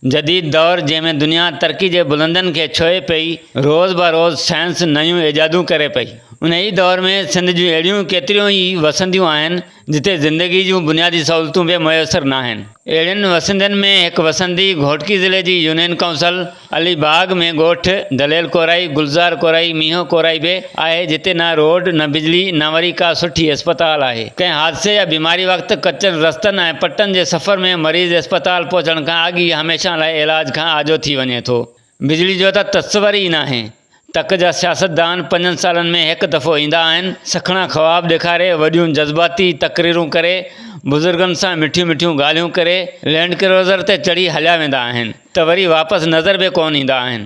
جديد دور جنهن ۾ دنيا ترقي جي بلندين کي ڇهي پئي، روز بروز سائنس نيون ايجادون ڪري پئي. انهيء دور ۾ سنڌ جون اهڙيون ڪيتريون ئي وسنديون آهن، جتي زندگي جون بنيادي سهولتون به ميسر ناهن. اهڙين وسندين ۾ هڪ وسندي گهوٽڪي ضلعي جي يونين ڪائونسل علي باغ ۾ ڳوٺ دليل ڪورائي، گلزار ڪورائي، مينهون ڪورائي به آهي جتي نه روڊ، نه بجلي، نه وري ڪا سٺي اسپتال آهي. ڪنهن حادثي يا بيماري وقت ڪچن رستن ۽ پٽن جي سفر ۾ مريض اسپتال پهچڻ کان اڳ ئي هميشه لاء علاج کان آجو ٿي وڃي ٿو. بجلي جو ته تصور ئي ناهي. تڪ جا سياستدان پنجن سالن ۾ هڪ دفعو ايندا آهن، سکڻا خواب ڏيکاري، وڏيون جذباتي تقريرون ڪري، بزرگن سان مٺيون مٺيون ڳالهيون ڪري، لينڊ ڪروزر تي چڙهي هليا ويندا آهن ته وري واپس نظر به ڪونه ايندا آهن.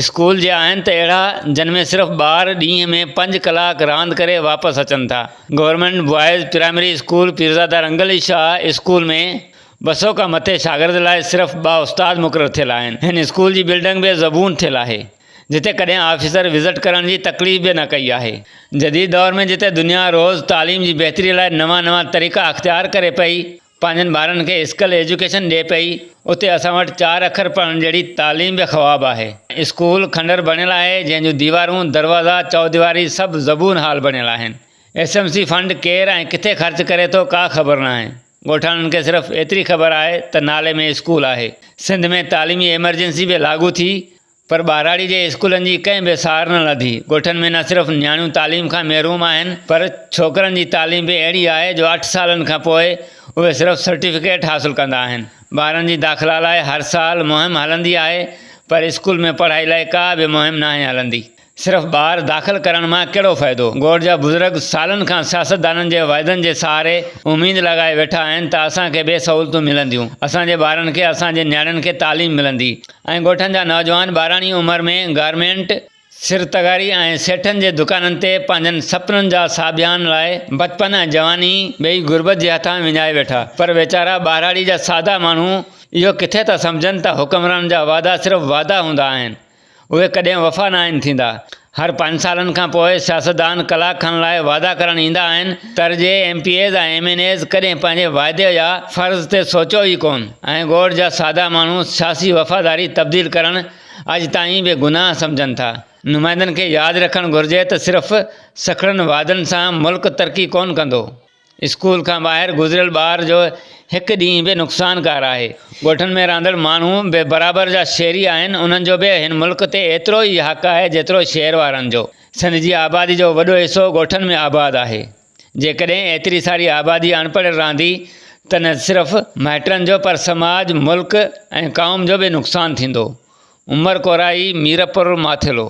اسڪول جي آهن ته اهڙا جن ۾ صرف ٻار ڏينهن ۾ پنج ڪلاڪ راند ڪري واپس اچن ٿا. Government boys primary school Pirzada Rangli Shah school ۾ 200 کان مٿي شاگرد لاء صرف ٻه استاد مقرر ٿيل آهن. هن اسڪول جي بلڊنگ به زبون ٿيل آهي. جتي ڪڏهن آفيسر وزٽ ڪرڻ جي تڪليف به نه ڪئي آهي. جديد دور ۾ جتي دنيا روز تعليم جي بهتري لاء نوان نوان طريقا اختيار ڪري پئي، پنهنجن ٻارن کي اسڪل ايجوڪيشن ڏئي پئي، اتي اسان وٽ چار اکر پڙهڻ جهڙي تعليم به خواب آهي. اسڪول کنڊر بڻيل آهي، جنهن جون ديوارون، دروازا، چوديواري سڀ زبون حال بڻيل آهن. ايس ايم سي فنڊ ڪير ۽ ڪٿي خرچ ڪري ٿو ڪا خبر ناهي. ڳوٺاڻن کي صرف ايتري خبر آهي ته نالي ۾ اسڪول آهي. سنڌ ۾ تعليمي ايمرجنسي به لاڳو ٿي پر ٻهراڙي جي اسڪولن جي ڪنهن به سار نه لڌي. ڳوٺن ۾ نه صرف نياڻيون تعليم کان محروم آهن پر ڇوڪرن جي تعليم به اهڙي آهي جو اٺ سالن کان پوء اهي صرف سرٽيفڪيٽ حاصل ڪندا آهن. ٻارن جي داخلا لاء هر سال مهم هلندي آهي پر اسڪول ۾ پڙهائي لاء ڪا به مهم ناهي هلندي. صرف ٻار داخل ڪرڻ مان ڪهڙو فائدو؟ ڳوٺ جا بزرگ سالن کان سياستدانن جي واعدن جي سهاري اميد لڳائي ويٺا آهن ته اسان کي به سهولتون ملنديون، اسان جي ٻارن کي، اسان جي نياڻين کي تعليم ملندي ۽ ڳوٺن جا نوجوان ٻاراڻي عمر ۾ گارمينٽ، سر تغاري ۽ سيٺن جي دڪانن تي پنهنجن سپنن جا ساڀيان لاء بچپن ۽ جواني ٻئي غربت جي هٿان وڃائي ويٺا پر ويچارا ٻهراڙي جا سادا ماڻهو اهو ڪٿي ٿا سمجهن ته حڪمرانن جا وعدا صرف وعدا هوندا آهن. اهي ڪڏهن وفا ناهن ٿيندا. هر پنج سالن کان پوء سياستدان ڪلاڪ کن لاء وعدا ڪرڻ ايندا آهن، تر جي M P As ۽ M N As ڪڏهن پنهنجي وعدي يا فرض تي سوچيو ئي ڪونه ۽ ڳوٺ جا سادا ماڻهو سياسي وفاداري تبديل ڪرڻ اڄ تائين به گناهه سمجهن ٿا. نمائندن کي ياد رکڻ گهرجي ته صرف سکڻن وعدن سان ملڪ ترقي ڪونه ڪندو. اسڪول کان ٻاهر گذريل ٻار جو هڪ ڏينهن به نقصانڪار آهي. ڳوٺن ۾ رهندڙ ماڻهو به برابر جا شهري آهن، انهن جو به هن ملڪ تي ايترو ئي حق آهي جيترو شهر وارن جو. سنڌ جي آبادي جو وڏو حصو ڳوٺن ۾ آباد آهي. جيڪڏهن ايتري ساري آبادي اڻپڙهيل رهندي ته نه صرف مائٽن جو پر سماج، ملڪ ۽ قوم جو به نقصان ٿيندو. عمر ڪورائي، ميرپور ماٿيلو.